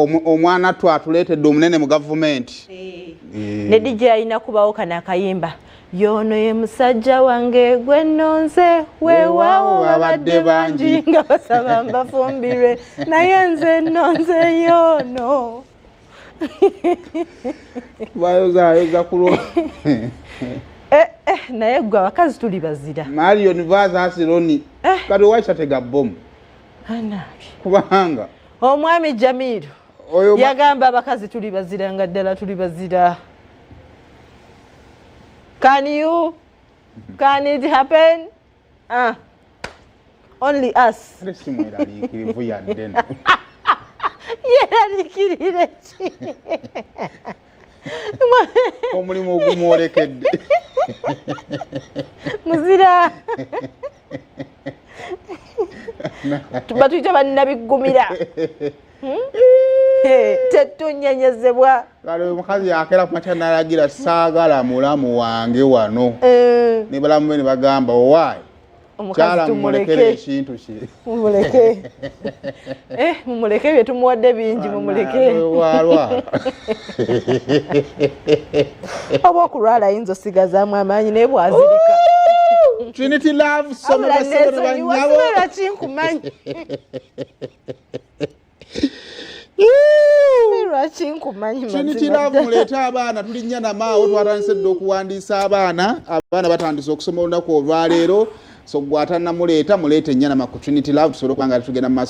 Omwana twatuleetedde omunene mu gavumenti. Ne DJ alina kubawo kano akayimba, "Yono ye musajja wange gwe nnonze, weewaawo babadde bangi nga basaba mbafumbirwe, naye nze nnonze yono." Bayozayoza kulwa. Eh, eh, naye gwe, abakazi tuli bazira. Marion Vazasironi. Kati owakisatega bomu. Anaabi. Kubanga omwami Jamiru oyo yagamba abakazi tuli bazira, nga ddala tuli bazira. Can you, can it happen? Ah, only us. Ate si mweraliikirivu yadde no. Yeraliikirire ki? Omulimu ogumwolekedde. Muzira, batuyita bannabigumira. Eh, tetunyenyezebwa. Kale omukazi yakera kumakya nalagira, "Saagala mulamu wange wano." Ne balamu be ne bagamba, "Owaayi." Omukazi Kyala mumulekere tumuleke. Ekintu kye. Mumuleke. Eh, mumuleke, bye tumuwadde bingi, mumuleke. Walwala. Oba okulwala ayinza osigazaamu amaanyi, naye bwazirika. Trinity Love Wabula somero basebo ne neesonyiwa. bannyabo. Sibeera kinkumanyi, lwaki nkumanyi? Trinity Mazima Love. ddala. Muleete abaana, tulinnya namaawo. Twatandise dda okuwandiisa abaana. Abaana batandise okusoma olunaku olwaleero. So gwe atannamuleeta, muleete Ennyanama ku Trinity Love, tusobole okuba nga tugenda mu maaso.